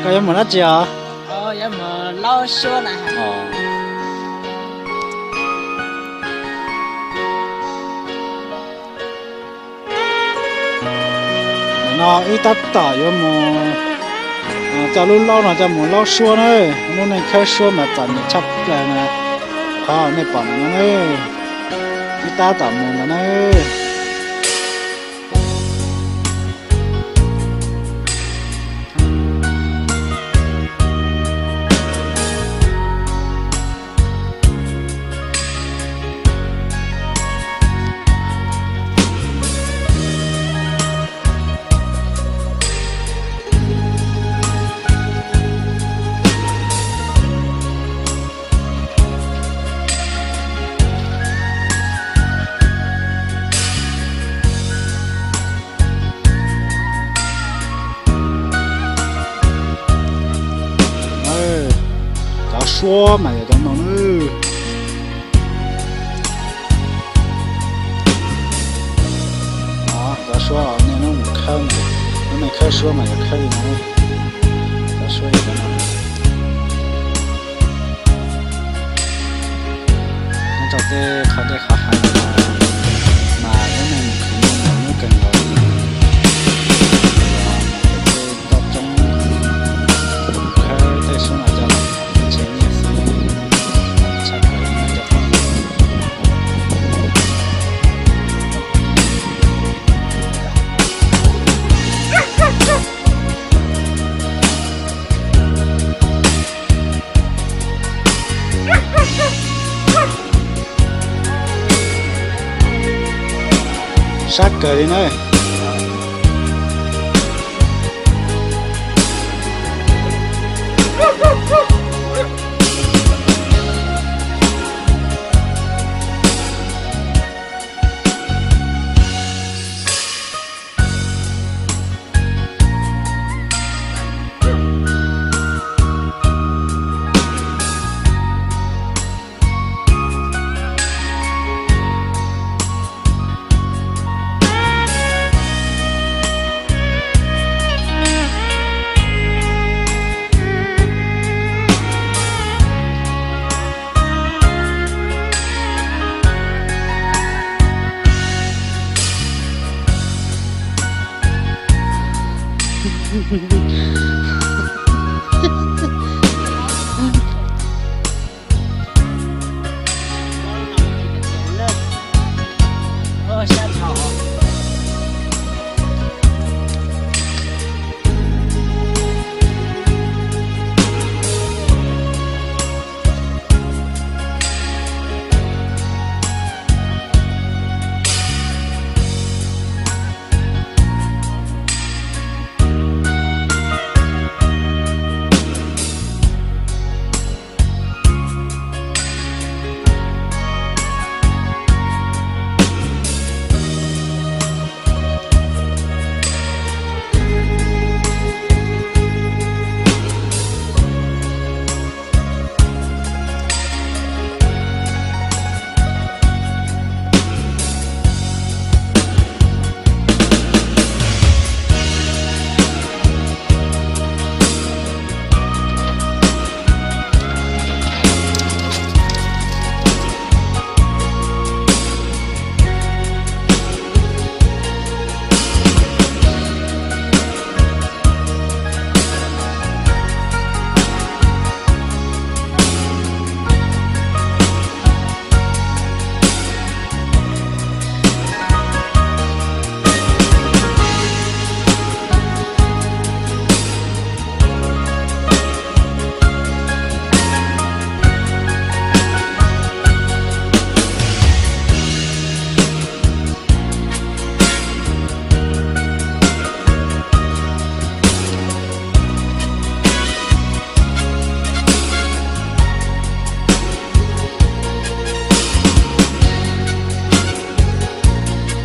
Koj yuav mus dab tsi os? Nim no wb tab tom yuav mus, coj lub laub no coj mus laub suab na. Lub neej khawb suab mas txom nyem tshaj plaws na. Qhov nej pom ntawm no na, wb tab tom mus ntawd na. Cov suab mas yog cov no na. Cov suab nej lub mus khawb, lub neej khawb suab mas yog khawb li no. Cov suab yog cov no. Nyob rau tej qhov dej qhov hav mas lub neej khwv noj mov nyuaj kawg nkaus li. Tej toj roob khawb tej suab no coj los ntshe nyiaj xwb, tshaj plaws li cov pom. Sab kawg li na.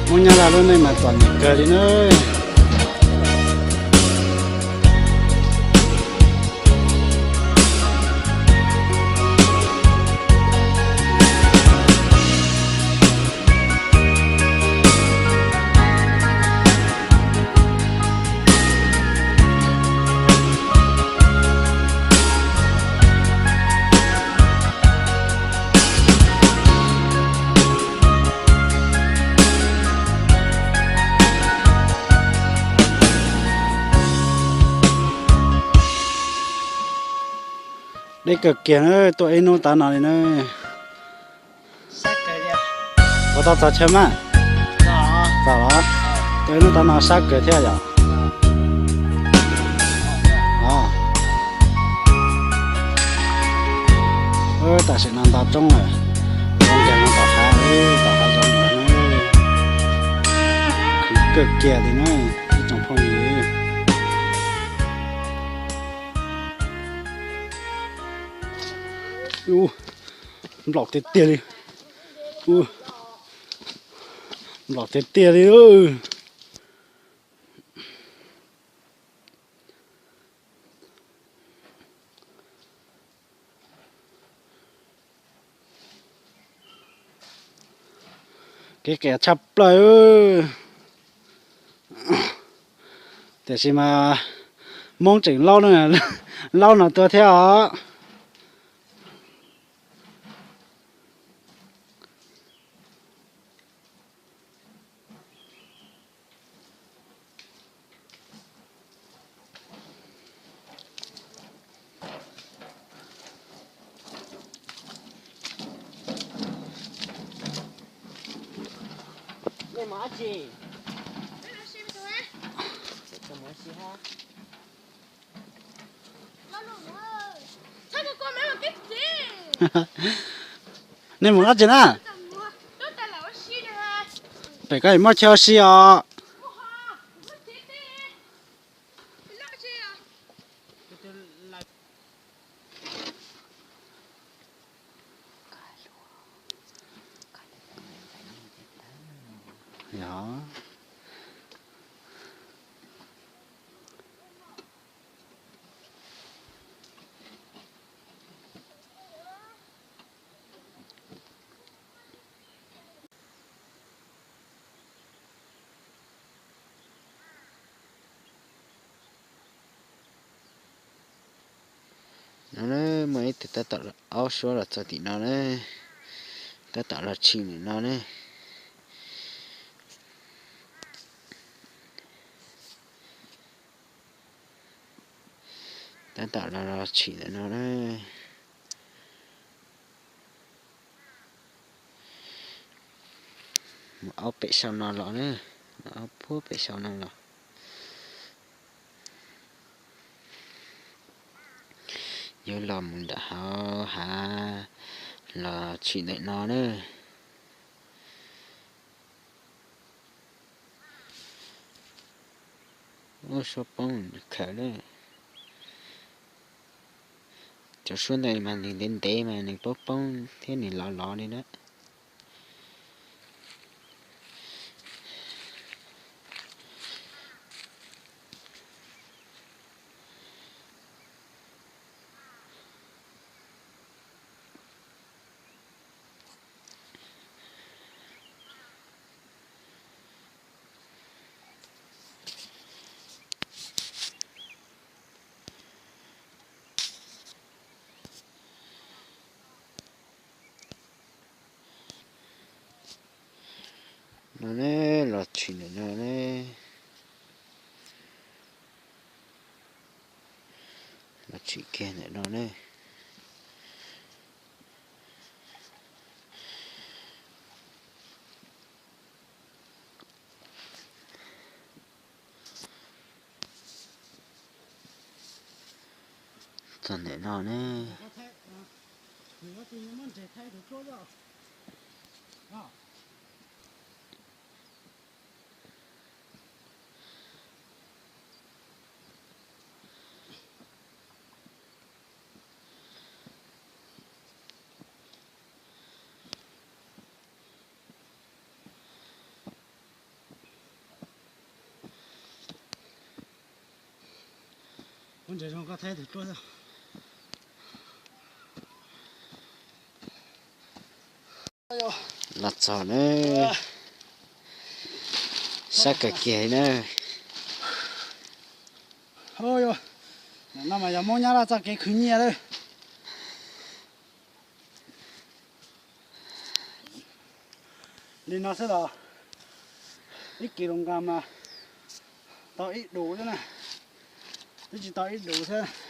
Muaj nyab laj lub neej mas txom nyem kawg li na. Deb kawg kiag na, tuaj ib hnub tav no li na. Ua tau txog chaw mas? Txog los? Tuaj ib hnub tav no sab kawg thiab yom? Tam sim no nto roob lawm, zoo kawg no tom hav, tom hav zoov ntawd, khwv kawg kiag li na ib tsoom phooj ywg. Nplaum tiag tiag li. Nplaum tiag tiag li. Kev qias tshaj plaws. Tiam sis mas Hmoob tseem laub, laub no tuaj thiab os. Nej mus dab tsi na? Pem ko muaj chaw ua si os. No na, muaj ib tug tab tom aub suab los txog tim no na, tab tom los tshis ntawm no na. Tab tom los los tshis ntawm no na. Mus aub pem sau no los na, mus aub puag pem sau no los. Yuav los mus ntawm hauv hav los tshis ntawm no na. Ub, suab poob khaws na. Cov suab ntawd mas nws ntev ntev mas nws poob poob thiab nws lov lov li na. No ne, los tshis ntawm no ne. Los tshis kiag ntawm no ne. Txog ntawm no ne. Los txog na, sab kawg kiag na. No mas yog Hmoob Nyab Laj txoj kev khwv nyiaj lawm. Li no xwb los ib kis lus nqa mas tau ib dus xwb na, twb tsis tau ib dus xwb.